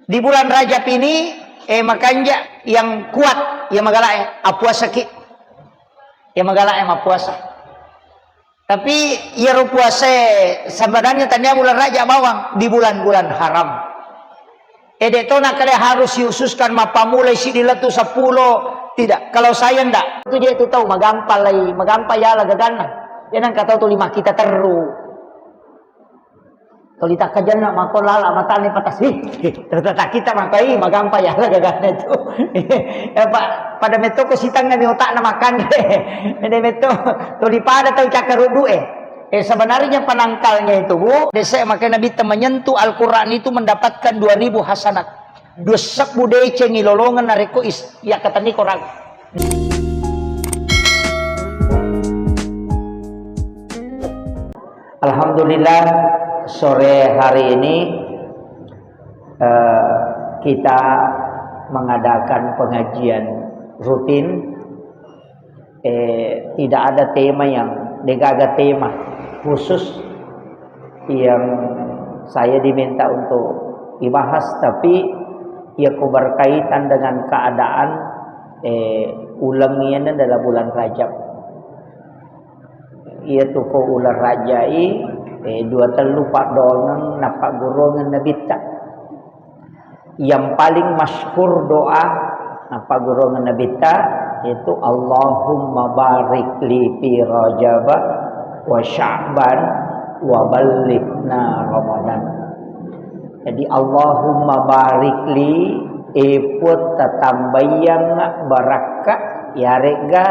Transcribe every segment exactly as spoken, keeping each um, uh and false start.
Di bulan Rajab ini, eh, makanja yang kuat, ya magala, eh, apuasaki. Ya magala, eh, mapuasa. Tapi iyaro puasa sebenarnya tania bulan Rajab bawang, di bulan-bulan haram. Eh, de' to nakkeda harus dihususkan mappamulai siddi lettu seppulo, tidak. Kalau saya ndak. Itu je tu tau magampang lai, magampang yala gaganna. Ya nang kata tu lima kita teru. Tuli takkajenna mako lala matane patas. Ih, ih, terus kita mako, ih, magampa ya, gaganna itu. Ya, Pak, pada metto ko sitangngami otakna makanre. Mede metto, tuli pada tau cakkaruddu e. Eh, sebenarnya penangkalnya itu, Bu, dese maka Nabi menyentuh Al-Quran itu mendapatkan dua ribu hasanat. Dua sebbu deceng ilolongan narekko is, ya katani Quran. Alhamdulillah, sore hari ini, eh, kita mengadakan pengajian rutin. Eh, tidak ada tema yang, degaga tema khusus yang saya diminta untuk dibahas, tapi ya berkaitan dengan keadaan, eh, uleng ini adalah bulan Rajab. Iyatu ko uleng Rajai, eh, dua tellu paddoangeng nappagguruangeng Nabitta. Yang paling masyhur doa nappagguruangeng Nabitta, yaitu, "Allahumma barik li fi Rajab wa Sya'ban wa ballighna Ramadan." Jadi, "Allahumma barik li," e Puang, tatambaiangnga barakka, yaregga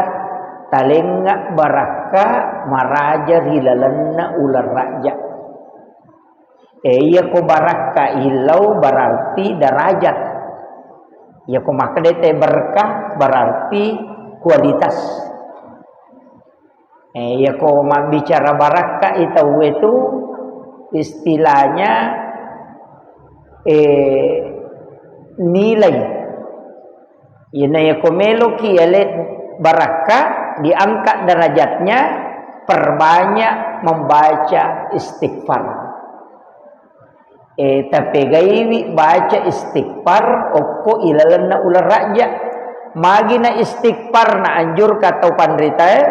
talengnga barakka maraja ri lalenna uleng Rajab. E, iyako barakka illau berarti derajat. Iyako makkeda te berkah berarti kualitas. Eh, iyako mabbicara barakka i tauwe tu istilahnya, eh, nilai. Iyana iyako meloki ele barakka, diangkat derajatnya, perbanyak membaca istighfar. Eh, tapegaiwi baca istighfar okko ilalenna uleng Rajab. Magina istighfar naanjurka tau panritae,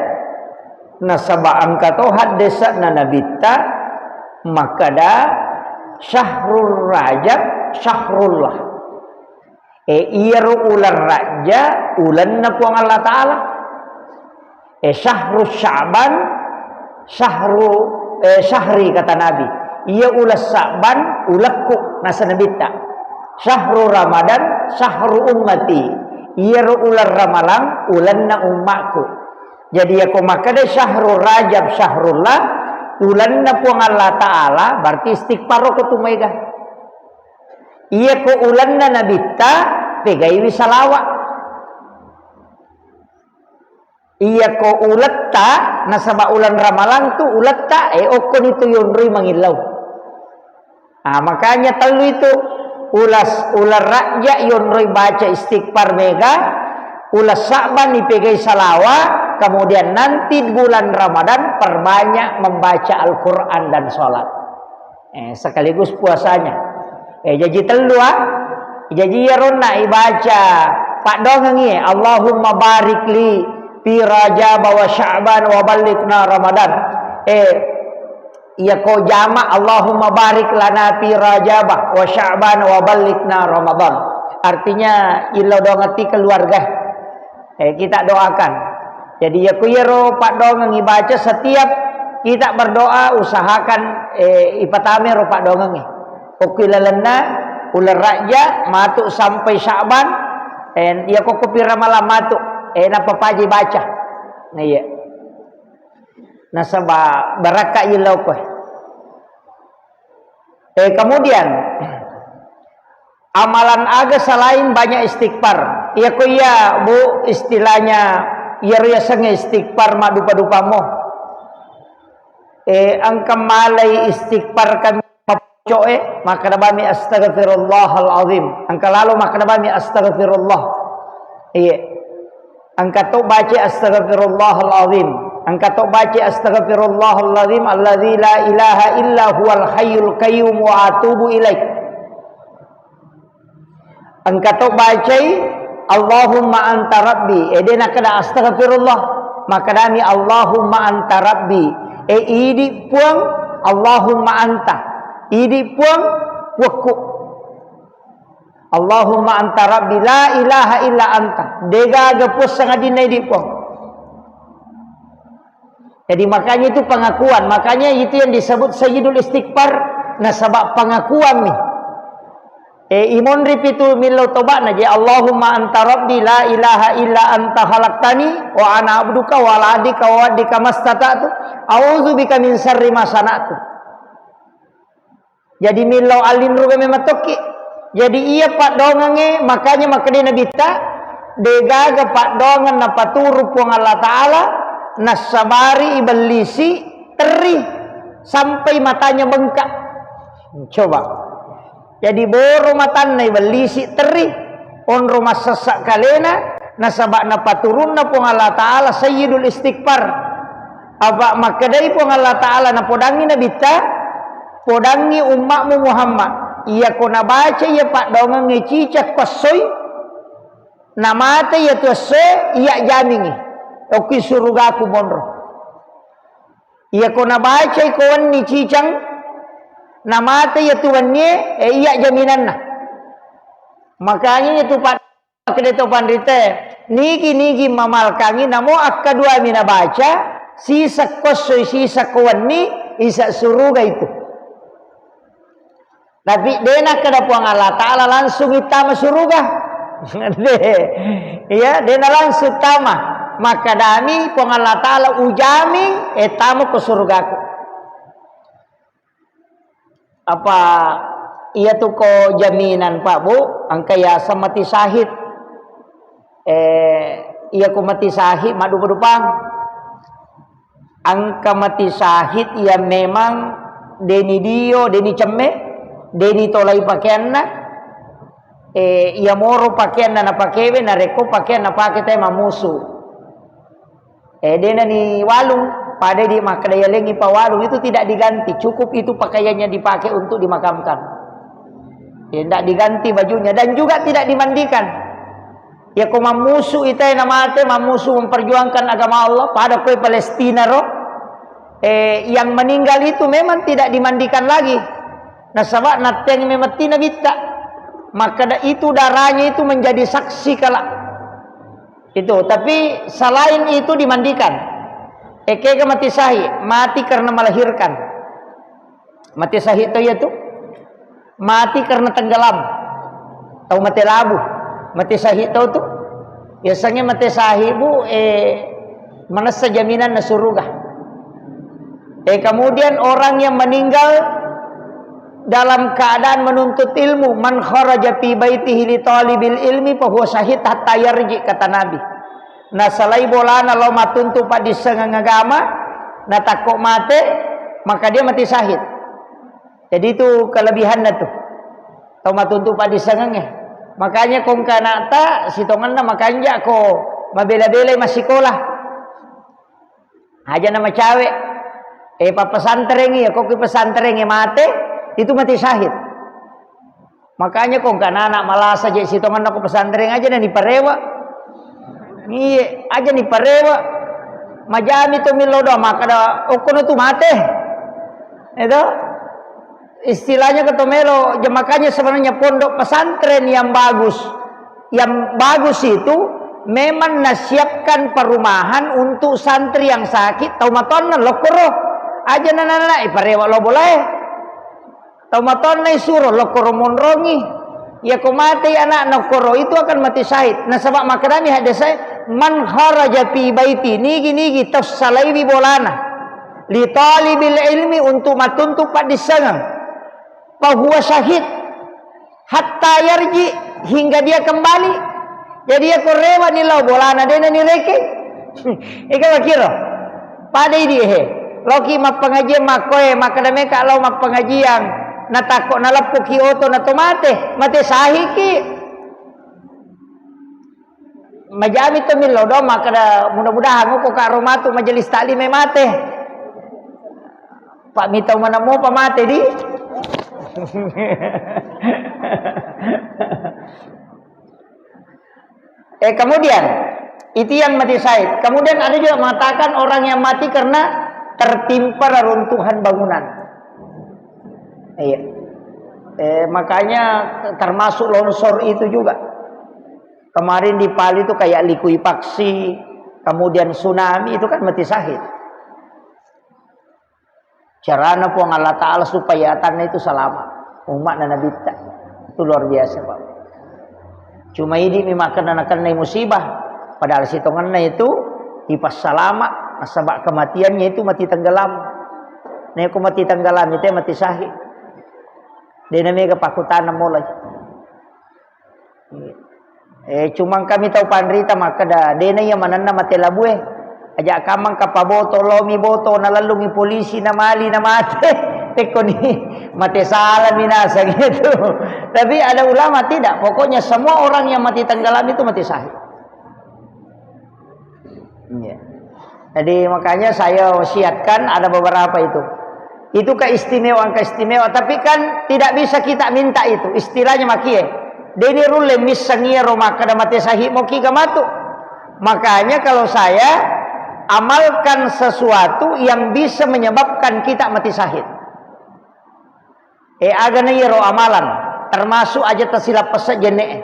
nasaba engka to haddesana Nabitta makkeda, "Syahrul Rajab syahrullah." Eh, iyaro uleng Rajab ulenna Puang Allah Ta'ala. Eh, syahru Sya'ban, syahru, eh, syahri, kata Nabi. Iya uleng Sya'ban, ulekku, nasa Nabitta. Syahru Ramadan, syahru ummati. Iyaro uleng Ramalang, ulenna ummakku. Jadi, yako makkeda syahru Rajab, syahrullah, ulenna Puang Allah Ta'ala, berarti istighfar ko tu maega. Iyako ulenna Nabitta, pegaiwi salawa. Iyako uletta, nasaba uleng Ramalang tu uletta, eh, okkoni tu yonroi mangillau. Ah, makanya tellu itu, ulas-, uleng Rajab yonroi baca istighfar mega, uleng Sya'ban ipegai salawa, kemudian nanti bulan Ramadan perbanyak membaca Al-Quran dan sholat. Eh, sekaligus puasanya. Eh, jaji tellu, ah. Jaji iyaronna ibaca paddoangengngi, "Allahumma barik li fi Rajab wa Sya'ban wa ballighna Ramadan." Eh, iyako jama, "Allahumma barik lana fi Rajab wa Sya'ban wa ballighna Ramadan." Artinya, illau doangeng ti keluarga. Eh, kita doakan. Jadi, ya, ku iyaro paddoangeng ibaca, setiap kita berdoa, usahakan, eh, ipatame ro paddoangengnge. Okko ilalenna uleng Rajab matu sampai Sya'ban, eh, iya kokko pi Ramalang matu, eh, napapaji baca. Nah, iya. Nasaba barakka illau koe. Eh, kemudian, amalan aga selain banyak istighfar? Iya ko iya, Bu, istilahnya, iyaro yasengnge istighfar maddupa-dupamo. Eh, engka malai istighfar kami mapoco'e, makkeda bami astaghfirullahal azim. Engka lalo makkeda bami astaghfirullah. Iya. Engka to baca astaghfirullahal azim. Engka to baca astaghfirullahal azim alladzi la ilaha illa huwal hayyul qayyum wa atubu ilaih. Engka to bacai, "Allahumma anta rabbi." E, de nakkeda, "Astagfirullah." Makkedami, "Allahumma anta rabbi." E, idi Puang, "Allahumma anta." Idi Puang, Puakku. "Allahumma anta rabbi la ilaha illa anta." Degaga Puang sangadinna idi Puang. Jadi makanya itu pengakuan, makanya itu yang disebut sayyidul istighfar, nasaba pengakuan nih. E, imonri pitu millau toba'na je, "Allahumma anta rabbi la ilaha illa anta khalaqtani wa ana abduka wa ala ahdika wa wa'dika mastata'tu, a'udzu bika min syarri ma sana'tu." Jadi millau allinruga memang tokki. Jadi iya paddoangengnge, makanya makkedai Nabitta, degaga paddoangeng napaturu Puang Allah Ta'ala, nassabari ibellisi terri sampai matanya bengkak. Coba. Jadi boro matanna ibellisi terri, onro massessa kalena, nasaba napaturunna Puang Allah Ta'ala sayyidul istighfar. Apa makkedai Puang Allah Ta'ala, napodangi Nabitta, "Podangi ummakmu Muhammad, iyako nabaca iya paddoangengnge cicak ko essoi, namate iya tu essoe, iya jamingi okki surugaku monro. Iyako nabacai ko wenni cicang, namate iya tu wennie, e, iya jaminanna." Makanya itu pad- Makkeda to panrite, nigi-nigi mamalkangi, namo akkaduami nabaca, sisakko essoi, sisakko wenni, isa suruga itu. Tapi de nakkeda Puang Allah Ta'ala langsung ittama suruga. De. Iya, de na langsung tama. Makkedami Puang Allah Ta'ala, "Ujami, e, tama ko surugaku." Apa iya tu ko jaminan, Pak, Bu, engka yaseng mati syahid. Eh, iya ko mati syahid, maddupa-dupang. Engka mati syahid yang memang deni dio, deni cemme, deni tolai pakaianna, eh, iya moro pakaianna napakewe, narekko pakaian napake te mamusu. Eh, denani walung, pada di makkeda yalengi pa walung itu tidak diganti, cukup itu pakaiannya dipakai untuk dimakamkan. Ya, tidak diganti bajunya dan juga tidak dimandikan. Ya, ko mammusu ita yang mate, mammusu memperjuangkan agama Allah, pada kue Palestina ro, eh, yang meninggal itu memang tidak dimandikan lagi. Nasaba natteng memang tina bitta. Maka da-, itu darahnya itu menjadi saksi kala. Itu, tapi selain itu dimandikan. Ekega mati syahid, mati karena melahirkan. Mati syahid to iya tu. Mati karena tenggelam. Tau mate labu. Mati syahid to tu. Biasanya mati syahid, Bu, eh, manessa jaminan na suruga. Eh, kemudian orang yang meninggal dalam keadaan menuntut ilmu, "Man kharaja fi baitihi li talibil ilmi fahuwa syahid hatta yarji," kata Nabi. Nasalai bolana lao matuntu paddissengeng agama, natakko mate, maka dia mati syahid. Jadi itu kelebihannya tuh. Tau matuntu paddissengengnge. Makanya kongka anakta sitongenna makanja ko mabela-belai massikola. Aja na macawe. Eh, pappesantrengi, ya, kokki pesantrengi mate, itu mati syahid. Makanya kongka anak malasa je sitongenna ko pesantren aja na niparewa. Iye, aja niparewa. Majami to millo doang, makkada okkono tu mate. Itu istilahnya ketomelo, makanya sebenarnya pondok pesantren yang bagus, yang bagus itu memang nasiapkan perumahan untuk santri yang sakit, tau matonna lokkoro. Aja nana-nana, eh, parewa lo bolae. Tau matonna isuro lokkoro monrongi. Iya ko matei anakna okkoro itu akan mati syahid. Nasaba makkedami haddesae, "Man kharaja fi baiti," nigi-nigi tau salaiwi bolana, "li talibil ilmi," untuk matuntu paddissengeng, "fahuwa syahid hatta yarji," hingga dia kembali. Jadi iya ko rewa ni lao bolana dena ni rekeng. Ega wakiro. Pada idi he. Loki mappengajian makkoe, makkeda meka lao mappengajian. Natakko naleppuki oto na to mate, mate sahiki. Majami to millo do, makkeda mudah-mudahan ko karo matu majelis taklim e mate. Pak mitau manamo pa mate di. Eh, kemudian, itu yang mati syahid. Kemudian ada juga mengatakan orang yang mati karena tertimpa reruntuhan bangunan. Iya. Eh, makanya termasuk longsor itu juga. Kemarin di Palu itu kayak likuifaksi, kemudian tsunami, itu kan mati syahid. Carana Puang Allah Ta'ala supaya atanna itu selamat. Umatna Nabitta. Itu luar biasa, Pak. Cuma idi mi makkeda nakennai musibah. Padahal sitongenna itu ipassalama, nasaba kematiannya itu mati tenggelam. Neko mati tenggelam itu mati syahid. Dena mega pakutana mulai. Eh, cuma kami tau panrita makkeda, dena iya manenna mate labue. Aja kamang kapaboto, lomi boto, nalellungi polisi, namali, namate. Tekkoni mate salami naseng itu. Tapi ada ulama tidak. Pokoknya semua orang yang mati tenggelam itu mati syahid. Iya. Jadi makanya saya wasiatkan ada beberapa itu. Itu keistimewaan-keistimewaan, tapi kan tidak bisa kita minta itu. Istilahnya makie. Deni rulle misseng iyaro makkeda mate syahid moki gamatu. Makanya kalau saya amalkan sesuatu yang bisa menyebabkan kita mati syahid. Eh, agana iyaro amalan, termasuk aja tasilappessa jenne'e.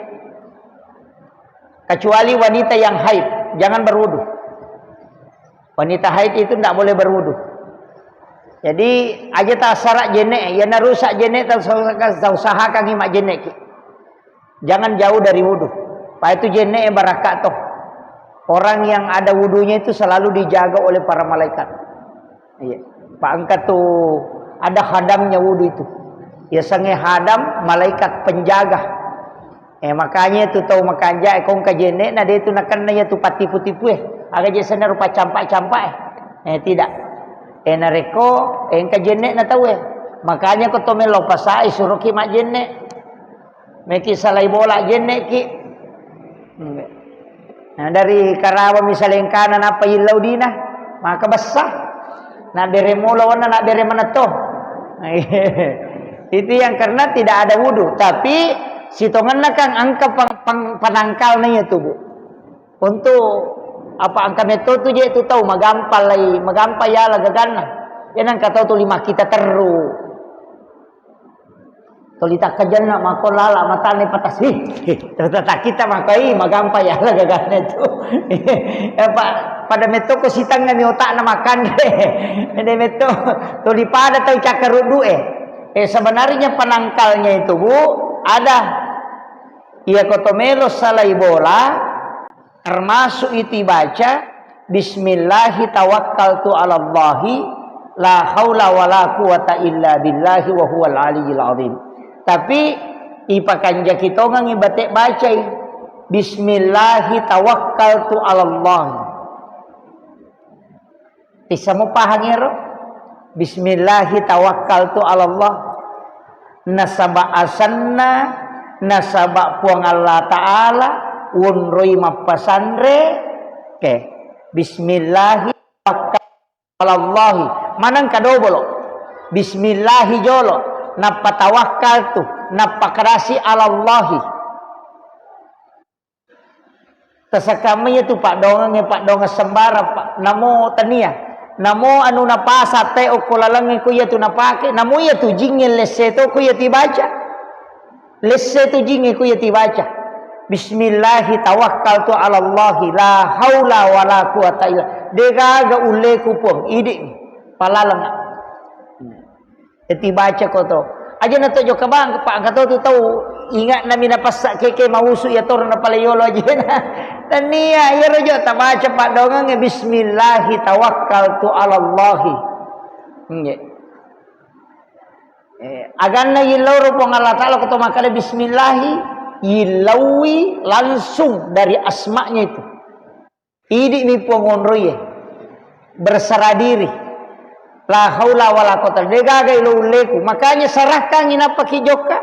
Kecuali wanita yang haid, jangan berwudu. Wanita haid itu ndak boleh berwudu. Jadi, aja tassara jenne'e, yana rusak jenne'e, tausahakan, tausahakangi majjenne'ki. Jangan jauh dari wudu. Pa itu jenne'e barakka to. Orang yang ada wudunya itu selalu dijaga oleh para malaikat. Iya. Pa engka tu ada hadamnya wudu itu. Yasengnge hadam, malaikat penjaga. Eh, makanya tu tau makanja, eh, kongka jenne'na de tu nakenna ya tu patipu-tipu, eh. Aga je senna rupa campak-campak, eh. Eh, tidak. Eh, narekko, eh, engka jenne'na tau, eh. Makanya ko to melo pasai, suroki majjenne. Meki salai bola jenne'ki. Nah, dari Karawa misalengkana nappa illau dina, maka bessa. Nabbere mula wana, nabbere manetto. Itu yang karena tidak ada wudu. Tapi sitongenna kan engka pang-, pang-, penangkalna iya tu, Bu. Untuk apa engka metto tu je tu tau magampa lai, magampa yala gaganna. Iya nengka tau tuli makkita terru. Tuli takkajenna mako lala matane patas. Hi, hi, ternyata kita mako, ih, magampa yala gaganna tu. Eh, pa-, pada metto ko sitengngami otakna makanre. Ede metto tuli pada tau cakkaruddu, eh. Eh, sebenarnya penangkalnya itu, Bu, ada. Iya ko to melo salai bola, termasuk itu ibaca, "Bismillahi tawakkaltu 'alallahi, la haula wala quwata illa billahi wa huwal aliyyil azim." Tapi ipakanjaki tongengi bate bacai, "Bismillahi tawakkaltu 'alallahi." Tissamo pahang ero? "Bismillahi tawakkaltu 'alallah." Nasaba asenna, nasaba Puang Allah Ta'ala, wonroi mappasanre, oke. "Bismillahi tawakkaltu 'alallahi." Maneng kadobolo. "Bismillahi" jolo, nappa "tawakkaltu", nappa kadasi "'alallahi". Tasakamma iya tu paddongengnge, paddongeng sembarang, Pak. Namo tania. Namo anu napasa te okko lalengnge ko iya tu napake. Namo iya tu jingnge lesse to ko iya tibaca. Lesse tu jingnge ko iya tibaca. "Bismillahi tawakkaltu 'alallahi, la haula wala quwata illa." Degaga ulleku, Puang. Idi'mi. Palaleng. Eti baca ko to. Aja na to jokka bang, Pak, engka to tu tau ingat nami napassa keke mausu ya toro na pale yolo ajena. Tania, iyaro jo tabaca paddongengnge, "Bismillahi tawakkaltu 'alallahi." Nggih. Eh, aganna yillau ro Puang Allah Ta'ala ko to makkeda bismillahi, yillaui langsung dari asmanya itu. Idi'mi Puang onroie. Berserah diri. La haula wala quwata. Degaga ilo ulleku. Makanya serahkangi nappa ki jokka.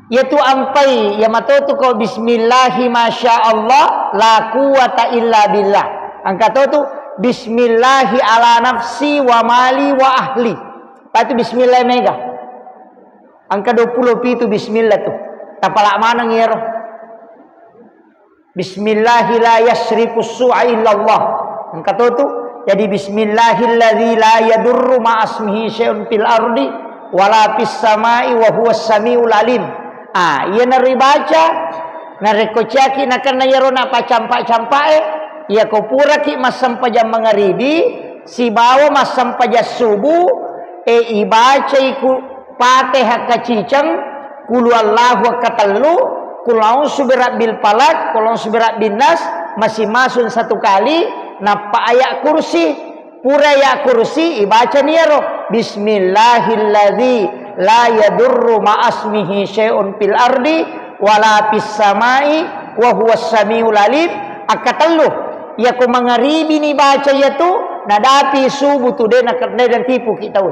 Iya tu ampai, iya matotu ko bismillahi masya Allah, la quwata illa billah. Engka to tu bismillahi ala nafsi wa mali wa ahli. Patu bismillah mega. Engka dua puluh pitu bismillah tu. Tapala maneng iyaro. Bismillahi la yasrifus su'a illallah. Engka to tu. Jadi, bismillahilladzi la yadurru ma'asmihi syai'un fil ardi wala fis sama'i wa huwas samiul alim. Ah, iya naribaca, narekko ciaki nakenna iyaro napacampa-campae, iyako puraki massempajang mangaribi, sibawa massempajang subuh, e, ibacai ku Fatihah kaciceng, Qul huwallahu katellu, Qul a'udzu birabbil falaq, Qul a'udzu birabbin nas, masing-masing satu kali, nappa ayat kursi. Pura ayat kursi, ibacani iyaro, Bismillahilladzi la yadurru ma'asmihi syai'un fil ardi wala fis sama'i wa huwas samiul alim. Akkatellu. Iyako mangaribi nibaca iyatu, nadapi subuh tu, de' na-, de' natipuki tau.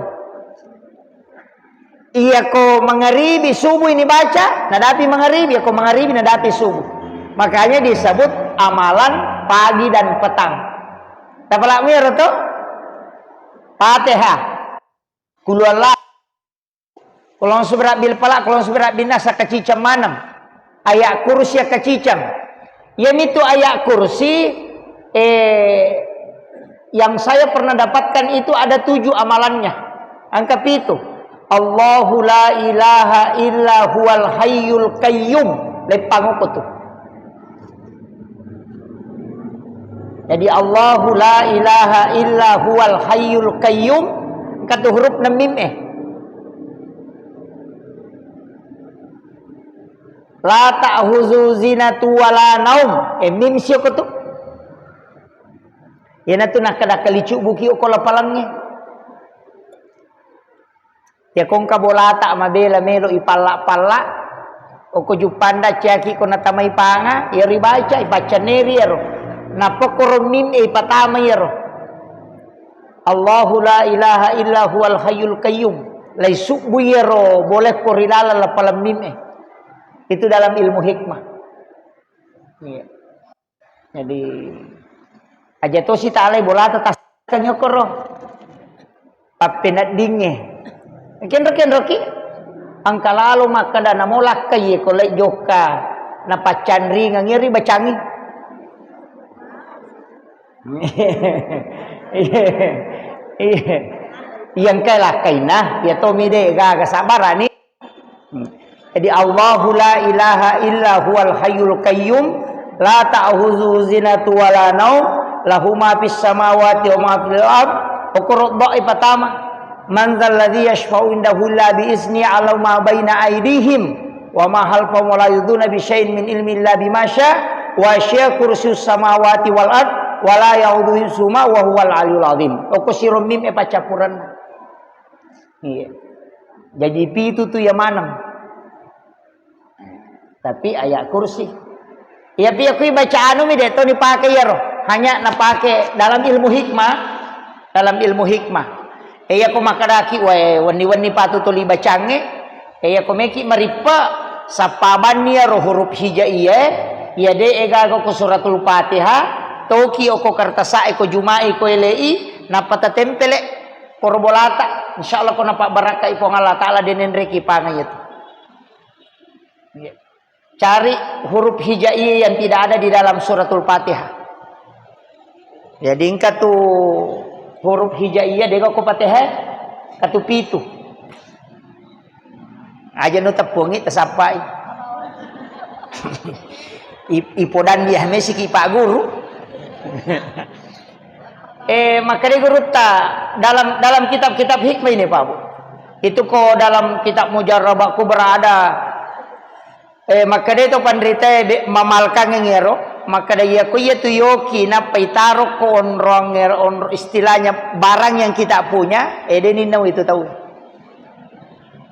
Iyako mangaribi subuh ini baca, nadapi mangaribi, iyako mangaribi nadapi subuh. Makanya disebut amalan pagi dan petang. Tapalak miro to? Fatihah. Qul huwallah. Qul a'udzu birabbil falaq, Qul a'udzu birabbin nas, kaciceng maneng. Ayat kursi kaciceng. Iyamitu ayat kursi, eh, yang saya pernah dapatkan itu ada tujuh amalannya. Angka pitu. Allahu la ilaha illa huwal hayyul qayyum. Leppang oko tu. Jadi, Allahu la ilaha illa huwal hayyul qayyum. Engka tu huruf na mim e. La ta'khuzuhu sinatun wala naum. Eh, mim sio ko tu. Iyanatu nakkeda kalicubbuki okko lapalangnge. Iyako engka bolata mabela melo ipalla-palla, okko juppanda ciaki ko natamai panga, iyaro ibaca, ipaccanneri iyaro. Nappa koro mim e ipatama iyaro. Allahu la ilaha illa huwal hayyul qayyum. Laisubbu iyaro bolekko ri laleng lapalang mim e. Itu dalam ilmu hikmah. Iya. Jadi, aja tosi ta'alai bolata tasakka nyokoro. Pappeneddingnge. Kenro-kenroki. Engka lalo makkeda namo lakkai ko lai jokka. Napaccanringang iyari bacangi. Iya. Iya. Iya engka lakkaina, iya tomi de gaga sabarani. Jadi, Allahu la ilaha illa huwal hayyul qayyum, la ta'khuzuhu sinatun wala naum, lahu ma fis samawati wa ma fil ard. Okoro doa pertama, man dzalladzi yasyfa'u indahu illa bi izni, ya'lamu ma baina aidihim wa ma khalfahum wa la yuhituna bi syai'in min ilmihi illa bima sya, wa sya kursiyus samawati wal ard, wa la ya'uduhu hifzuhuma wa huwal aliyyul azim. Okko siro mim e paccappurenna. Iya. Jadi pitu tu iya maneng. Tapi ayat kursi. Iya, pi akui baca anu mi de to ni pake iyaro. Hanya napake dalam ilmu hikmah, dalam ilmu hikmah. E, iya ko makkedaki, wae, wenni-wenni patu tuli bacangnge. E, iya ko meki marippe, sappa banni iyaro huruf hijaiyah, iya de e gaga ko suratul Fatihah, toki oko kertasa'e ko jumai ko elei, nappa tatempele. Koro bolata, insyaallah ko napabbarakkai Puang Allah Taala, de nenreki panga iyatu. Iya. Cari huruf hijaiyah yang tidak ada di dalam suratul Fatihah. Jadi engka tu huruf hijaiyah de ko Fatihah, engka tu pitu. Aja no teppungi tasappai. I-, ipodang dia mesiki Pak Guru. Eh, makkeda gurutta dalam, dalam kitab-kitab hikmah ini, Pak Bu. Itu ko dalam kitab Mujarrabah Kubra ada, eh, makkeda itu panrita de mamalkang ngero, makkeda iya ko iya tu yoki nappa itaro ko onroang ngero, onro-, istilahnya barang yang kita punya, eh, de ninna itu tahu.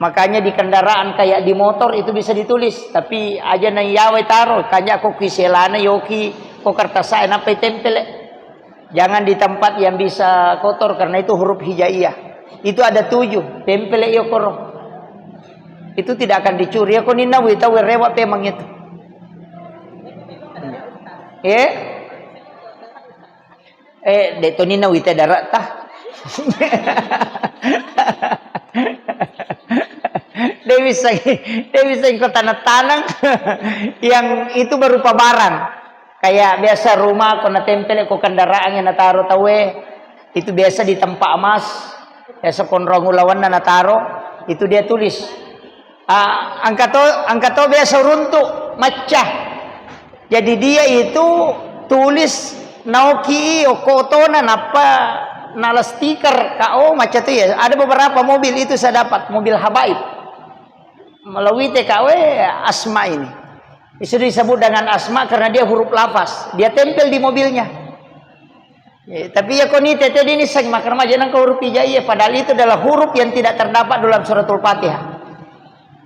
Makanya di kendaraan kayak di motor itu bisa ditulis, tapi aja nang yawa taro, kanya ko kiselana yoki ko kertas saya nappai tempel. Jangan di tempat yang bisa kotor karena itu huruf hijaiyah. Itu ada tujuh, tempel yo koro. Itu tidak akan dicuri. Ko ninna wita rewa pemang itu. Eh? Eh, de to ninna wita darakta. De bisa, de bisa ko tanah-tanah yang itu berupa barang. Kayak biasa rumah ko natempel ko kendaraan yang nataro tawe, itu biasa di tempat emas, biasa konrong ulawanna nataro, itu dia tulis. Ah, angkato, angkato biasa runtu, macca. Jadi dia itu tulis naoki okko otona nappa nala stiker K O macca tu ya. Ada beberapa mobil itu saya dapat, mobil habaib. Melalui T K W Asma ini. Itu disebut dengan Asma karena dia huruf lafaz. Dia tempel di mobilnya. Ya, tapi ya koni tete ini seng makar majenang ke huruf hijaiyah, padahal itu adalah huruf yang tidak terdapat dalam suratul Fatihah.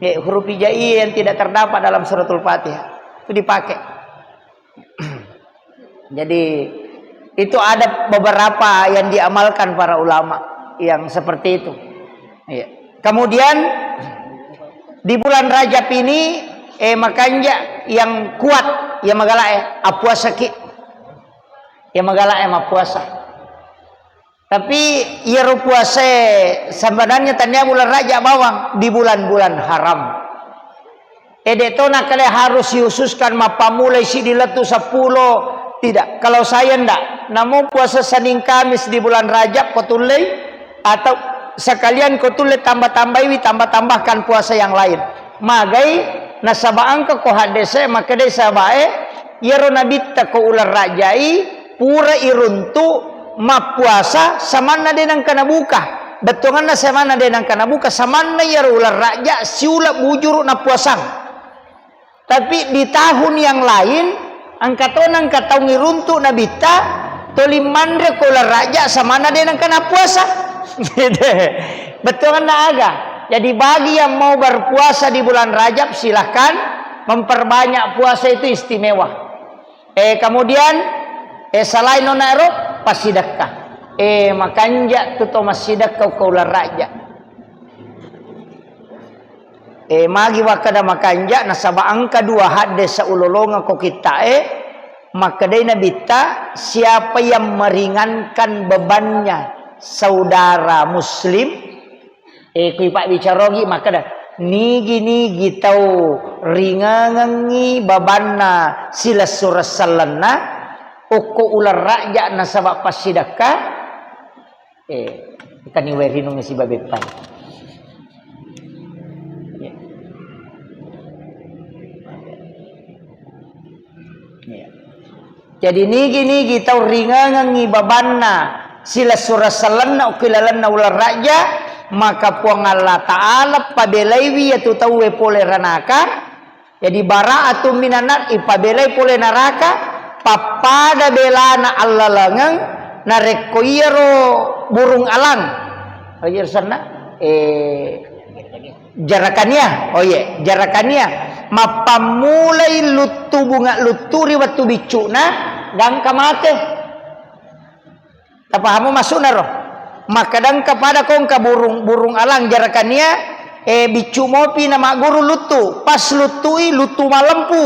Ya, huruf hijaiyah yang tidak terdapat dalam suratul Fatihah. Itu dipakai. Jadi, itu ada beberapa yang diamalkan para ulama yang seperti itu. Iya. Kemudian, di bulan Rajab ini, eh, makanja yang kuat, ya magala, eh, apuasa ki. Ya magala, eh, mapuasa. Tapi iyaro puasae sebenarnya tania bulan Rajab bawang, di bulan-bulan haram. E, de' to nakkeda harus dikhususkan mappammulai siddi lettu seppulo. Tidak. Kalau saya ndak, namo puasa Senin Kamis di bulan Rajab ko tullei, atau sekalian ko tulle tambah-tambaiwi, tambah-tambahkan puasa yang lain. Magai, nasaba engka ko haddese makkedai sahabae, iyaro nabitta ko uleng Rajai, pura iruntu mappuasa samanna de' nengka nabuka. Bettuanganna samanna de' nengka nabuka, samanna iyaro uleng Raja siuleng bujuru nappuasang. Tapi di tahun yang lain, engka to nengka taung iruntu nabitta, toli manre ko uleng Raja samanna de' nengka nappuasa. Bettuanganna aga. Jadi bagi yang mau berpuasa di bulan Rajab, silahkan memperbanyak puasa itu istimewa. Eh, kemudian, eh, selain nona ero, passidekka. Eh, makanja tu to massidekka ko uleng Raja. Eh, magi wakkeda makanja, nasaba engka dua hadde saulolonga ko kitta e, makkedai nabitta, siapa yang meringankan bebannya saudara muslim, Eh, kui pabbicarogi makkeda, nigi-nigi tau ringangengngi babanna silessureng sellenna, okko uleng Raja nasaba passidekka, eh, engkani wae rinung sibawa beppa. Iya. Iya. Jadi nigi-nigi tau ringangengngi babanna silessureng sellenna okko ilalenna uleng Raja, maka Puang Allah Ta'ala pabelaiwi iyatu tauwe pole ranaka. Jadi bara'atun minan nar, ipabelai pole naraka, pappada belana allalengeng narekko iyaro burung alang. Apa iyaro senna? Eh, Jarakania, oh iya, jarakania. Mappammulai luttu bunga luttu ri wettu biccu'na, gangka mate. Tapahamu maksudna ro? Makkadangka pada kongka burung, burung alang jarakania, eh, biccu mopi na magguru luttu. Pas luttui, luttu malempu.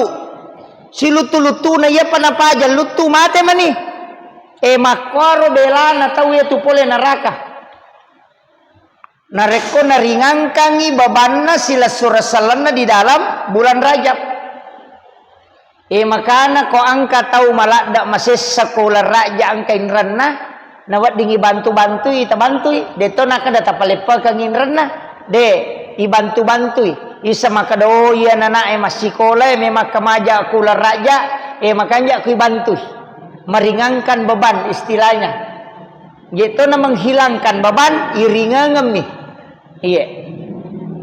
Siluttu-luttuna iyapa napaja luttu mate mani. Eh, makkuaro belana tau iyatu pole naraka. Narekko naringangkangngi babanna silessureng sellenna di dalam bulan Rajab. E, makana ko engka tau maladde masessa ko uleng Rajab engka inrenna, naweddingi bantu-bantui, tabantui. De'to nakkeda tapaleppekeng inrenna. De, ibantu-bantui. Isa makkeda, "Oh, iya nanae massikola e memang kamaja ko uleng Rajab, e, makanja ko ibantui." Meringankan beban istilahnya. Iye to na menghilangkan beban, iringangemmi. Iye.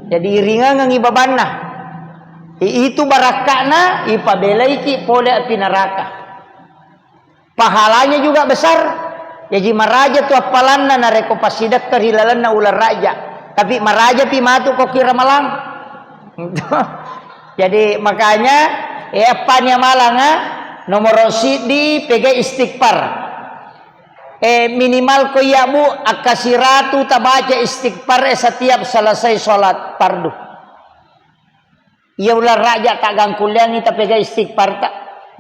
Jadi iringangengi babanna. I-, itu barakka'na ipabelaiki pole api neraka. Pahalanya juga besar. Jaji maraja tu appalanna narekko passidekka ri lalenna uleng Rajab. Tapi maraja pi matu ko ki Ramalang. Jadi makanya, eh, appani amalanga, nomoro siddi pega istighfar. Eh, minimal ko iya, Bu, akka siratu tabaca istighfar, eh, setiap selesai sholat fardu. Iya uleng Rajab taggangkulleangngi tapega istighfar ta.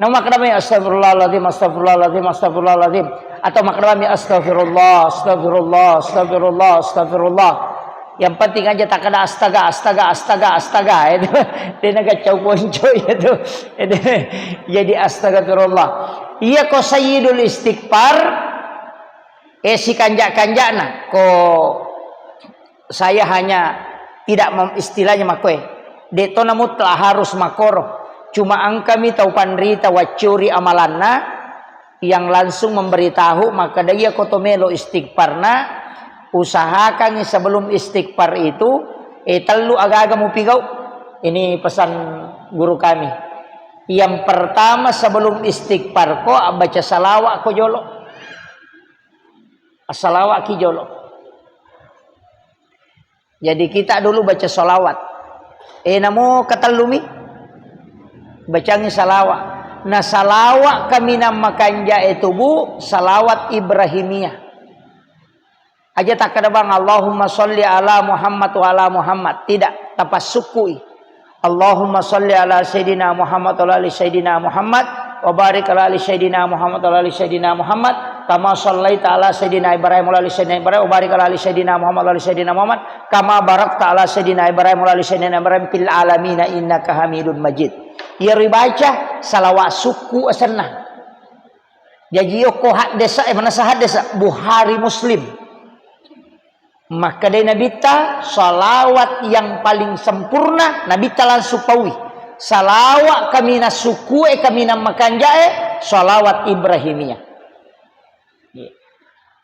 Namo makkeda mi, "Astagfirullahaladzim, astagfirullahaladzim, astagfirullahaladzim." Atau makkeda mi, "Astagfirullah, astagfirullah, astagfirullah, astagfirullah." Yang penting aja takkeda astaga, astaga, astaga, astaga. Itu dia nagaccau ponco itu. Jadi astagfirullah. Iya ko sayyidul istighfar, eh, si kanja-kanjana ko saya hanya tidak mem-, istilahnya makoe. Dek to na mutlak harus makoro. Cuma engkami tau panrita waccuri amalanna, yang langsung memberitahu, maka dia ko to melo istighfarna, usahakan sebelum istighfar itu, eh, tellu agaga mupigau. Ini pesan guru kami. Yang pertama, sebelum istighfar ko, baca salawat ko jolo. Assalawat ki jolo. Jadi kita dulu baca salawat. Eh, namo katellumi? Bacangi salawat. Nah, salawat kaminang makanja e tubu, salawat Ibrahimiyah. Aja takkeda bang, Allahumma sholli ala Muhammad wa ala Muhammad. Tidak, tapassukkui. Allahumma sholli ala Sayyidina Muhammad wa ala ali Sayyidina Muhammad, wa barik ala ali Sayyidina Muhammad wa ala ali Sayyidina Muhammad, kama shallaita ala Sayyidina Ibrahim wa ala ali Sayyidina Ibrahim, wa barik ala ali Sayyidina Muhammad wa ala ali Sayyidina Muhammad, kama barakta ala Sayyidina Ibrahim wa ala ali Sayyidina Ibrahim fil alamina innaka Hamidun Majid. Iyaro ibaca salawat sukku asenna. Jaji okko haddesa, eh, manasa haddesa Bukhari Muslim. Makkedai Nabitta, salawat yang paling sempurna, Nabitta langsung paui. Salawat kaminang sukkue, kaminang makanjae, salawat Ibrahimiyah.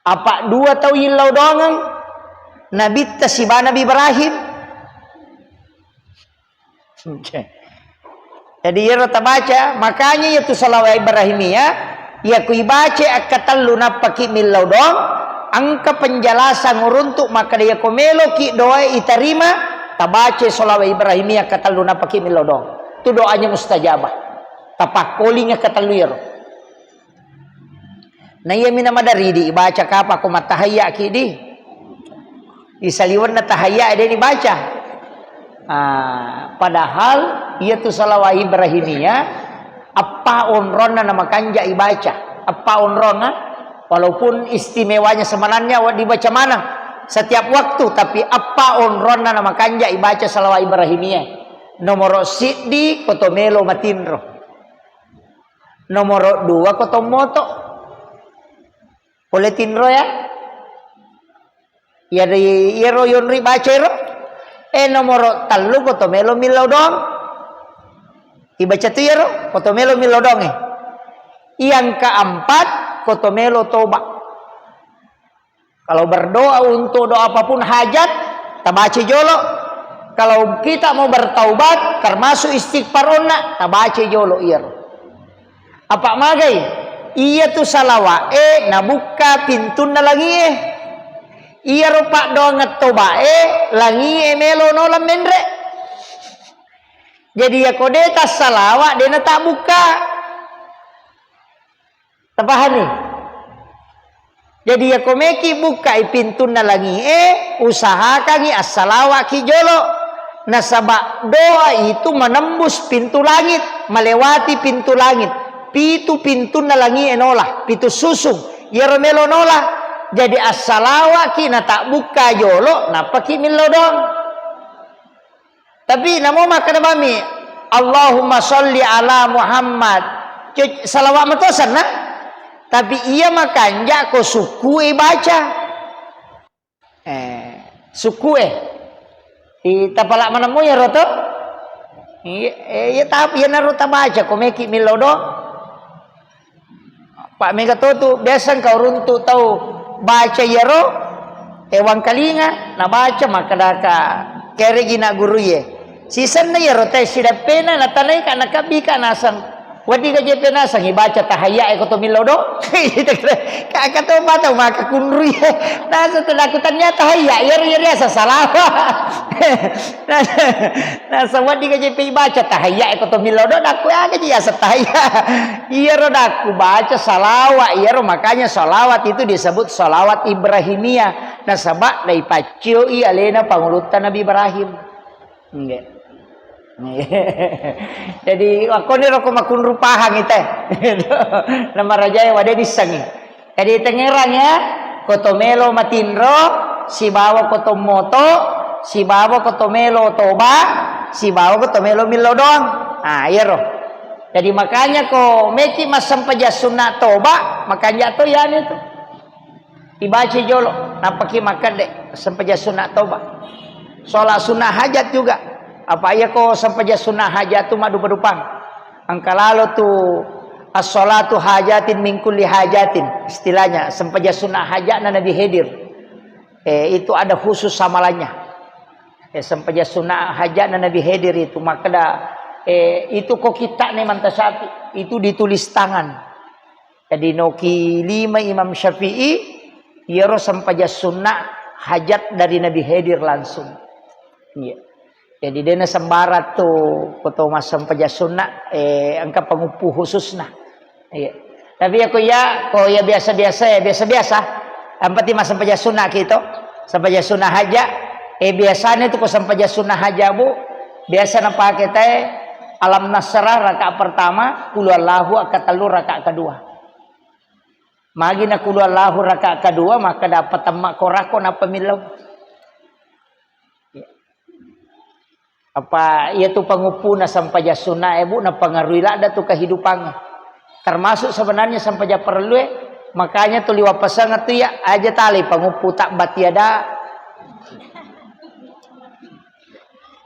Apa dua tau yillau doangeng, Nabitta siba Nabi Ibrahim. Oke. Jadi iyaro tabaca, makanya iyatu salawat Ibrahimiyah, iya ku ibaca akkatellu nappaki millau doang, engka penjelasan uruntuk makkeda iya ko meloki doa itarima, tabaca salawat Ibrahimiyah akkatellu nappaki millau doang. Itu doanya mustajabah. Tapakkoling akkatellu iyaro. Na iyami na madaridi ibaca kapa ko mattahayyaki di. Isaliwenna tahayya de dibaca. Ah, padahal iyatu salawat Ibrahimiyah appa onronna na makanja ibaca. Appa onronna, walaupun istimewanya sebenarnya wa-, dibaca maneng setiap waktu, tapi appa onronna na makanja ibaca salawat Ibrahimiyah. Nomoro siddi ko to melo matinro. Nomoro dua ko tommoto. Pole tinro ya. Iyaro, iyaro yonri baca ero. Eh, nomoro tellu ko to melo millau doang. Ibaca tu iyaro, ko to melo millau doang, eh. Yang keempat, ko to melo toba. Kalau berdoa untuk doa apapun hajat, tabaca jolo. Kalau kita mau bertaubat, termasuk istighfar onna, tabaca jolo iyaro. Apa magai? Iyatu salawat e nabukka pintunna langie. Iyaro paddoangeng toba e, langie melo nola menre. Jadi iyako de tassalawat, de natabukka. Tapahami? Jadi, iyako meki bukkai pintunna langie, usahakangi assalawaki jolo. Nasaba doa itu menembus pintu langit, melewati pintu langit. Pitu pintunna langie nola, pitu susung. Iyaro melo nola. Jadi, assalawaki natabbukka jolo, nappaki millau doang. Tapi namo makkeda bami, "Allahumma sholli ala Muhammad." Cu-, salawat matosanna. Tapi iya makanja ko sukkue baca. Eh, sukkue. I, tapala manammu iyaro to? Iya, eh, iya, tapi iyanaro tabaca ko meki millau do. Pak mega to tu, biasa engka uruntu tau baca iyaro, eh, wangkalinga, nabaca, makkedaka, keregi na guru iye. Sisenna iyaro te sidappena, natanaika, nakabbika naseng. Wedding gajepe naseng, ibaca tahayya e ko to millau do. Kaka to mata maka kunru iye. Naseng tadaku tania tahayya, iyaro iya riasa salawa. Nah, nah, sawaddi gaje pe ibaca tahayya e ko to millau do, dakku aga ji asa tahayya. Iyaro dakku baca salawat, iyaro makanya salawat itu disebut salawat Ibrahimiyah. Nasaba daipaccoi alena pangulutta Nabi Ibrahim. Nggih. Jadi, wakkoni roko makunru pahang ite. Namarajae wade dissengi. Jadi, tengngerang ya, ko to melo matinro, sibawa ko to moto, Sibawa ko to melo toba, sibawa ko to melo millau doang. Ah, iyaro. Jadi makanya ko meki massempajang sunna toba, makanja to yani tu. Ibaca jolo, nappaki makkedde sempajang sunna toba. Sholat sunnah hajat juga. Apa iya ko sempajang sunnah hajat tu maddupa-dupang. Engka lalo tu as-sholatu hajatin min kulli hajatin. Istilahnya, sempajang sunnah hajatna Nabi Khidir. Eh, itu ada khusus amalannya. Eh, sempajang sunnah hajatna Nabi Khidir itu. Makkeda, eh, itu ko kitta'na Imam Tasyafi. Itu ditulis tangan. Jadi noki lima Imam Syafi'i, iyaro sempajang sunnah hajat dari Nabi Khidir langsung. Iya. Jadi dena sembarang tu ko to massempajang sunnah, eh, engka panguppu khususna. Iya. Tapi ya ko ya, ko ya biasa-biasa ya, biasa-biasa. Yang penting massempajang sunnah ki to. Sempajang sunnah haja. Eh, biasanya tu ko sempajang sunnah haja, Bu, biasa napake te Alam Nasrah rakaat pertama, Qul Huwallahu rakaat tellu rakaat kedua. Magi na Qul Huwallahu rakaat kedua, maka dapat temma korako nappa millau. Apa iya tu panguppuna sempajang sunnah, eh, Bu, napengaruhi ladda tu kehidupannya. Termasuk sebenarnya sempajang perlu, eh. Makanya tu liwa pasang tu ya, aja tali panguppu tabbat yada.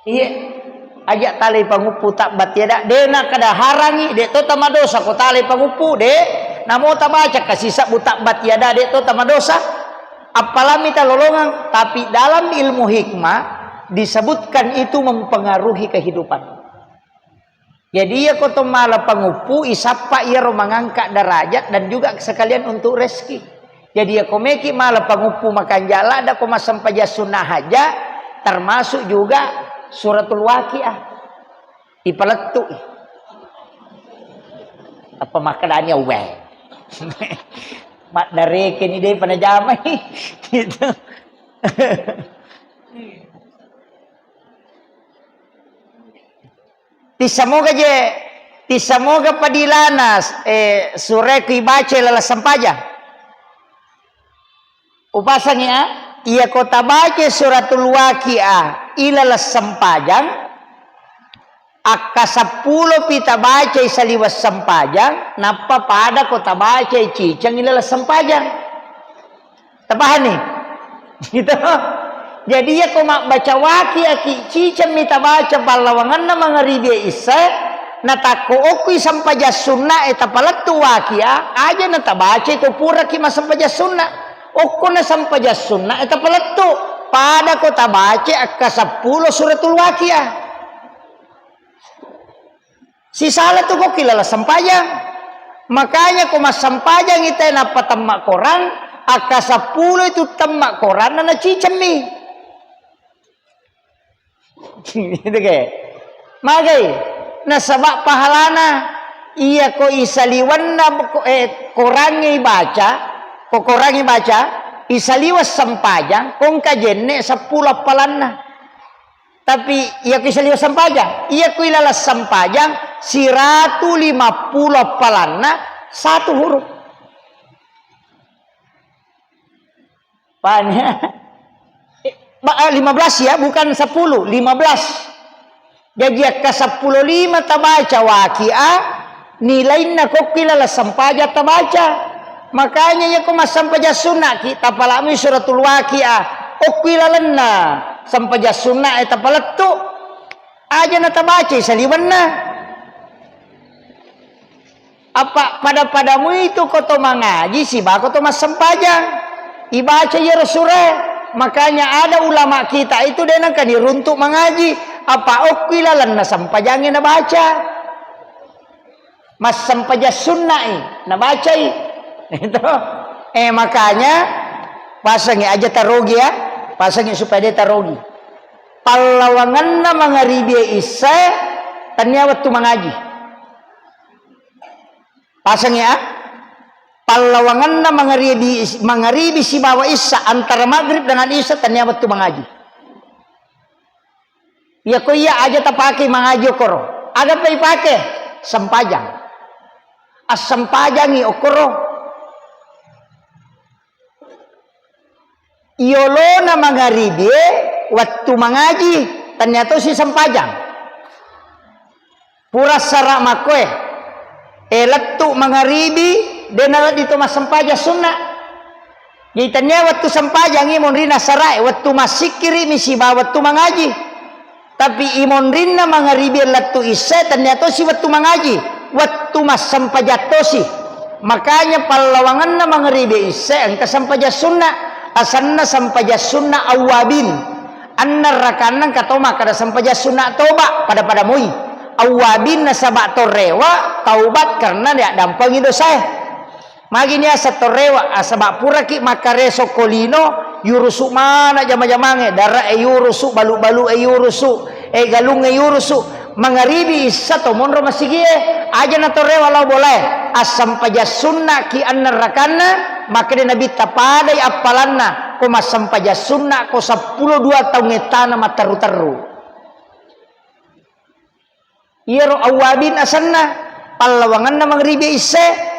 Iya, aja tali panguppu tabbat yada. De na kada harangi, de to tamadosa ko tali panguppu, de. Namo tabaca kasisabbu tabbat yada, de to tamadosa. Apalagi talolongang, tapi dalam ilmu hikmah disebutkan itu mempengaruhi kehidupan. Jadi, iya ko to mala panguppu, isappa iyaro mangangkat derajat dan juga sekalian untuk rezeki. Jadi, iya ko meki mala panguppu makanja ladda ko massempajang sunnah haja, termasuk juga suratul Waqiah. Ipalettu. Apa makkedani, "Uwe." Maddarekeni de panajamai. Gitu. Tissamoga je, tissamoga padilana, eh, surae ku ibaca laleng sempajang. Upasangi, ah, iya ko tabaca suratul Waqiah ilaleng sempajang, akka seppulo pi tabacai saliweng sempajang, nappa pada ko tabacai ciceng ilaleng sempajang. Tapahani? Gitu. Jadi, iya ko mabbaca Waqiah ki, ciceng mi tabaca pallawangenna mangaribi issae, natakko okkui sempajang sunna e tapalettu Waqiah, aja na tabaca ko pura ki massempajang sunna. Okko na sempajang sunna e tapalettu, pada ko tabaca akka seppulo suratul Waqiah. Sisala tu ko ki laleng sempajang. Makanya ko massempajang ite nappa temma korang, akka seppulo itu temma koranna nacicemmi. Gitu ke. Magai, nasaba pahalana iya ko isaliwenna ko, eh, korangnge ibaca, ko korangnge ibaca, isaliweng sempajang, ko engka jenne seppulo appalanna. Tapi iya ku isaliweng sempajang, iya ku ilaleng sempajang, siratu lima pulo appalanna satu huruf. Paham ya? Eh, ba-, eh, lima belas ya, bukan sepuluh, lima belas. Jaji akka seppulo lima tabaca Waqiah, nilainna kokki laleng sempajang tabaca. Makanya iya ko massempajang sunna ki, tapalami suratul Waqiah. Okki lalenna sempajang sunna e tapalettu. Aja na tabacai saliwenna. Apa pada-padamu itu ko to mangaji siba ko to massempajang. Ibaca iyaro surae. Makanya ada ulama kita itu de nengka niruntuk mangaji. Apa okki lalenna sempajangnge nabaca. Massempajang sunna'i, nabacai. Itu. Eh, makanya, pasangi aja tarogi ya. Pasangi supaya de tarogi. Pallawangenna mangaribi issae, tania wettu mangaji. Pasangi ya. Pallawangenna mangaribi, mangaribi sibawa isya, antara maghrib dengan isya, tania wettu mangaji. Iya ko iya aja tapake mangaji okoro. Aga pa ipake? Sempajang. Assempajangi okoro. Iyolona mangaribie, Wettu mangaji, tennia tosi sempajang. Pura sara makkoe, e, lettu mangaribi, de nawedding to massempajang sunna. Jadi tennia wettu sempajangi monrina sarae, wettu massikkiri mi sibawa wettu mangaji. Tapi imonrinna mangaribi lettu issae, tennia tosi wettu mangaji, wettu massempajang tosi. Makanya pallawangenna mangaribi issae engka sempajang sunna, asenna sempajang sunna awwabin. Anna rakanna engka to makkeda sempajang sunna toba, pada-pada moi. Awwabin nasaba to rewa taubat karena diaddampengi dosae. Magi niaseng to rewa, asaba puraki makkareso ko lino, yurusu mana jama-jamange, dara e yurusu, balu-balu e yurusu, e galung e yurusu. Mangaribi issa to monro masigie, aja na to rewa lao bolae, assempajang sunna ki anna rakanna, makkeda Nabitta padai appalanna ko massempajang sunna ko seppulo dua taung ettana matteru-teru. Iyaro awwabin asenna, pallawangenna mangribi isse.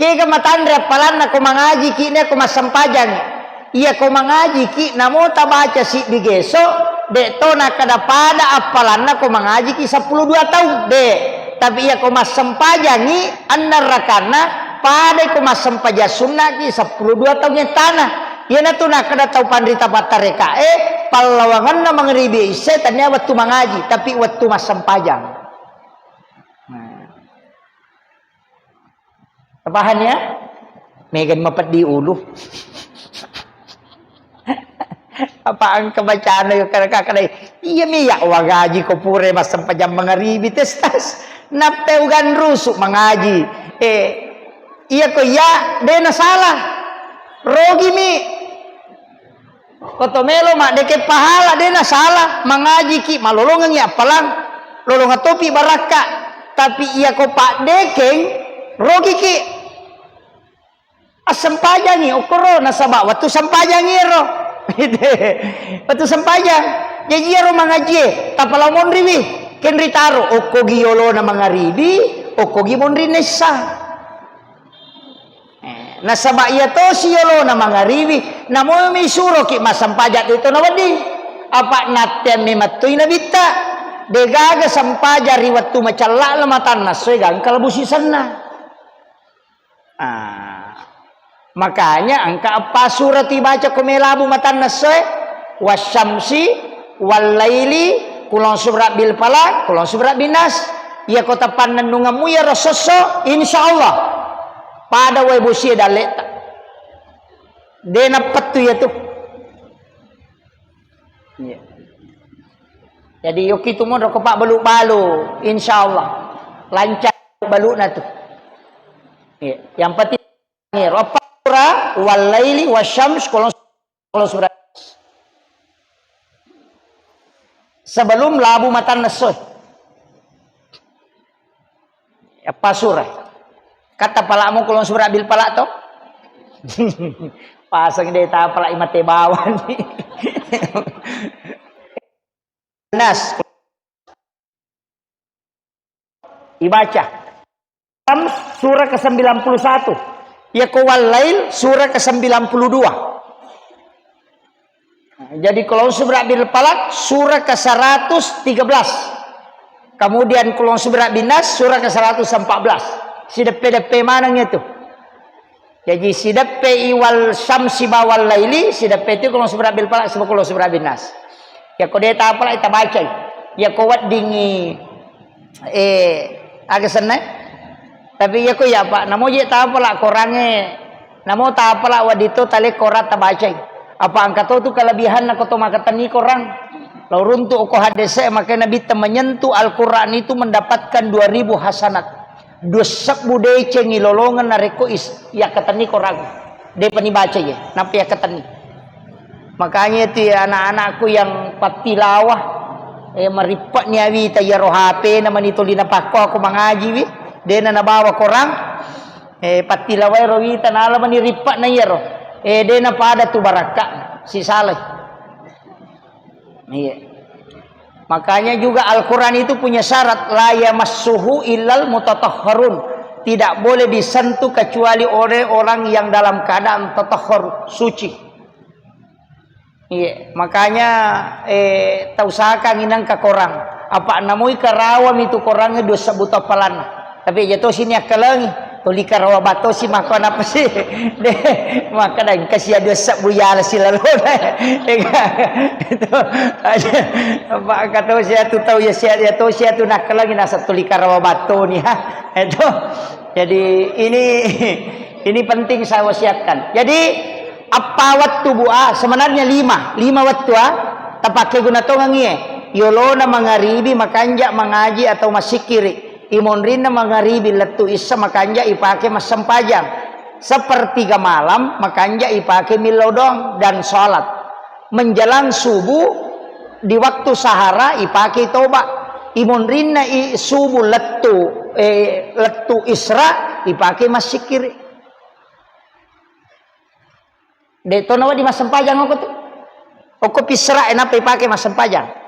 Kega matanre appalanna ko mangajiki nia ko massempajangi. Iya ko mangajiki namo tabaca siddi geso, de to nakkeda pada appalanna ko mangajiki seppulo dua taung, de. Tapi iya ko massempajangi anna rakanna, padai ko massempajang sunnaki seppulo dua taung ettana. Iyanatu nakkeda tau panrita pattarekae, pallawangenna mangribi isse tania wettu mangaji, tapi wettu massempajang. Nah. Tapahang ya? Mega mapeddi ulu. Apa engka bacana yo kada-kada. Iya mi ya wagaji ko pura massempajang mangribi testas. Nappe uganrusu mangaji. Eh, iya ko iya de na salah. Rogi mi. Ko to melo maddekeng pahala, de na salah, mangajiki, malolongengi appalang, lolongeng topi barakka. Tapi iya ko paddekeng, rogiki. Assempajangi okkoro, nasaba wettu sempajangi ero. Wettu sempajang. Jaji iyaro mangajie, tapala monriwi, kenri taro, okkogi yolona mangaribi, okkogi monri nessa. Eh, nasaba iya tosi yolona mangaribi, namomi suroki massempajang de to nawedding. Apa natteammi mettui nabitta, degaga sempajang ri wettu macella matanna essoe gangka labu sisenna. Ah, makanya engka eppa surati baca ko melabu matanna essoe, wasyamsi, wallaili, kulon subra bil falaq, kulon subra bin nas. Iya ko tapannennungemmu iyaro sosso, insyaallah pada wae bosie dalleta. De nappettu iyatu. Iya. Jadi yokki tu monro ko pabbalu-balu, insyaallah lancar baluna tu. Iya. Yang penting ero eppa sura, wallaili wasyams, kulon, kulon subra. Sebelum labu matanna essoe. Eppa sura. Kata palamu kulon subra bil falaq to? Pasang de tapala imate bawani. Nas. Ibaca. Syams surah ke sembilan puluh satu. Yako Wallail surah ke sembilan puluh dua. Jadi, Qul A'udzu Birabbil Falaq surah ke seratus tiga belas. Kemudian Qul A'udzu Birabbin Nas surah ke seratus empat belas. Sideppe-deppe maneng itu. Jaji, sideppe i Wasyamsi ba Wallaili, sideppe tu Qul A'udzu Birabbil Falaq sibawa Qul A'udzu Birabbin Nas. Yako de tapala tabacai. Yako weddingi, eh, aga senna. Tapi yako ya, Pak, namo je tapala korangnge, namo tapala wedding to tale korang tabacai. Apa engka to tu kelebihanna ko to makkatenni korang. Lao runtu ko hadese, maka Nabitta menyentuh Al-Quran itu mendapatkan dua ribu hasanat. Dua sebbu deceng ilolongeng narekko is-, yakkatenni korang. Depa ni baca ye, nappa yakkatenni. Makanya itu ya anak-anakku yang pattilawah, eh, marippek ni awita iyaro H P na mani tuli napakko aku mangaji wi, dena nabawa korang, eh, pattilawai ro wita nala mani rippek na iyaro, eh, dena pada tu barakka, sisalai. Iya. Makanya juga Al-Quran itu punya syarat, la yamassuhu illal mutatahharun. Tidak boleh disentuh kecuali oleh orang yang dalam keadaan tatahhar, suci. Iya, makanya, eh, tausahakan inangka korang. Apa namoi karawa mitu korang dua sebbu to appalanna. Tapi aja tosi ni akkalengi, tuli karawa battosi maka napa sih? Deh, maka dah engka sia dua sebbu yala silalona. Itu aja. Apa kata sia tu tau ya sia ya tosi atu nakkalengi nasa tuli karawa batto ni ha. Itu. Jadi ini ini penting saya wasiatkan. Jadi apa wettu bu ah sebenarnya lima, lima wettu ah tapake guna tongengi e. Yolona mangaribi makanja mangaji atau masikiri. Imonrinna mangaribi lettu issa makanja ipake massempajang. Sepertiga malam makanja ipake millau doang dan salat. Menjelang subuh di waktu sahara ipake toba. Imonrinna i subuh lettu eh, lettu isra ipake massikiri. De' to nawedding massempajang okko tu. Okko pi isra e nappa ipake massempajang.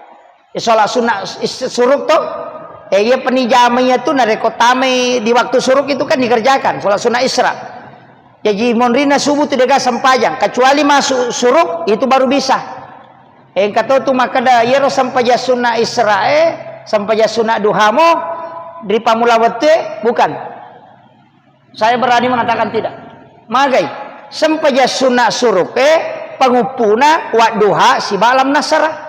E, sholat sunnah is- suruk to. E, iya penijama iya tu narekko tamai di waktu suruk itu kan dikerjakan sholat sunnah isra. Jadi monrinna subuh tu dega sempajang kecuali masuk suruk itu baru bisa. Engka to tu makkeda iyaro sempajang sunnah isra e, sempajang sunnah duhamo ri pammula wettu e bukan. Saya berani mengatakan tidak. Magai, sempajang sunna suruke panguppuna wadduha sibawa lam nasara.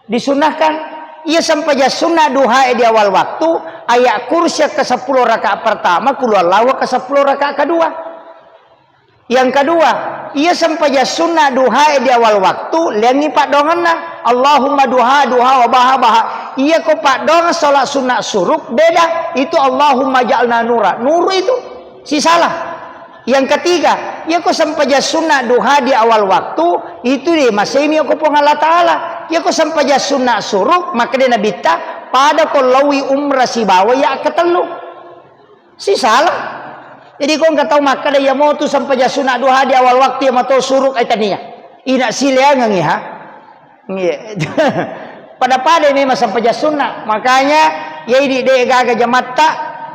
Disunnahkan. Iya sempajang sunna duha e di awal waktu, ayat kursi ke sepuluh rakaat pertama, kulu Allahu ke sepuluh rakaat kedua. Yang kedua, iya sempajang sunna duha e di awal waktu, liangi paddoangenna. Allahumma duha, duha, wa baha, baha. Iya ko paddoangeng sholat sunna suruk, beda. Itu Allahumma ja'alna nura. Nuru itu. Sisala. Yang ketiga, iya ko sempajang sunna duha di awal waktu, itu di masemi ko Puang Allah Ta'ala. Iya ko sempajang sunna suruk, maka dia nabitta, pada ko lawi umrah sibawa ya ketellu. Sisala. Jadi ko engka tau makkeda iya motu sempajang sunna duha di awal waktu iya mato suruk ai tania. Ina sileangengi ha. Iya. Pada-pada memang sempajang sunna. Makanya iya idi de gaga jamatta,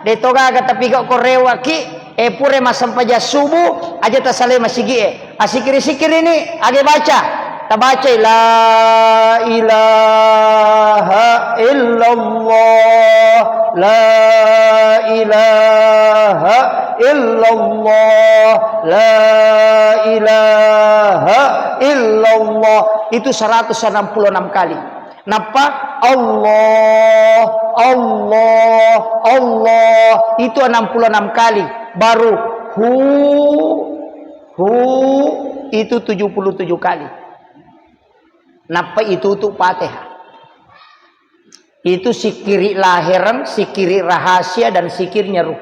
de to gaga tapi ko rewaki, e pure massempajang subuh aja tasalai masigi e. Asikiri-sikiri ni, age baca. Tabacai la ilaha illallah, la ilaha illallah, la ilaha illallah. Itu seratus enam puluh enam kali. Nappa Allah, Allah, Allah. Itu enam puluh enam kali. Baru hu Hu itu tujuh puluh tujuh kali. Nappa itu tu Fatihah. Itu sikiri lahereng, sikiri rahasia, dan sikirnya ruh.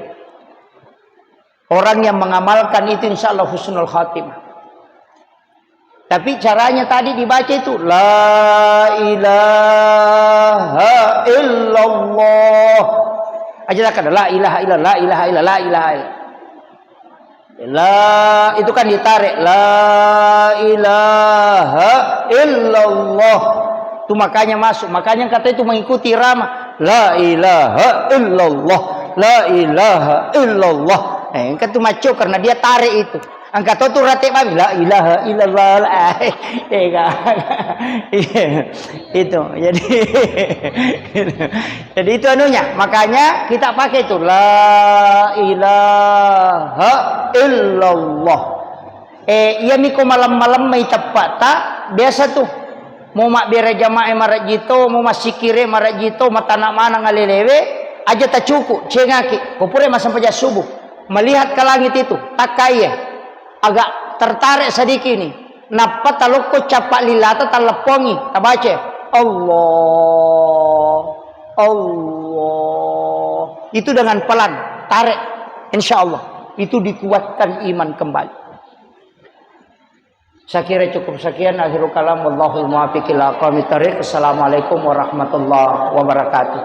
Orang yang mengamalkan itu insya Allah husnul khatimah. Tapi caranya tadi dibaca itu la ilaha illallah. Aja tak ada la ilaha illallah, la ilaha illallah, la ilaha illallah. La, itu kan ditarik. La ilaha illallah. Itu makanya masuk. Makanya kata itu mengikuti irama. La ilaha illallah. La ilaha illallah. Eh, engka tu maco karena dia tarik itu. Engka to tu rate bami. La ilaha illallah. La, eh, eh, itu. Jadi, jadi itu anunya. Makanya kita pakai itu. La ilaha illallah. Eh, iya miko malam-malam mai teppa'ta, biasa tu. Mau mabbere jamaah marajito, mau massikire marajito, matana manang alelewe, aja tacuku, cengaki. Ko pura massempajang subuh. Melihat ke langit itu, takkaie. Agak tertarik sedikit ni. Nappa talokko cappa lilata talleppongi, tabaca. Allah, Allah. Itu dengan pelan, tarik. Insya Allah. Itu dikuatkan iman kembali. Saya kira cukup sekian, akhirul kalam, wallahul muwaffiq ila aqwamit thariq. Assalamualaikum warahmatullahi wabarakatuh.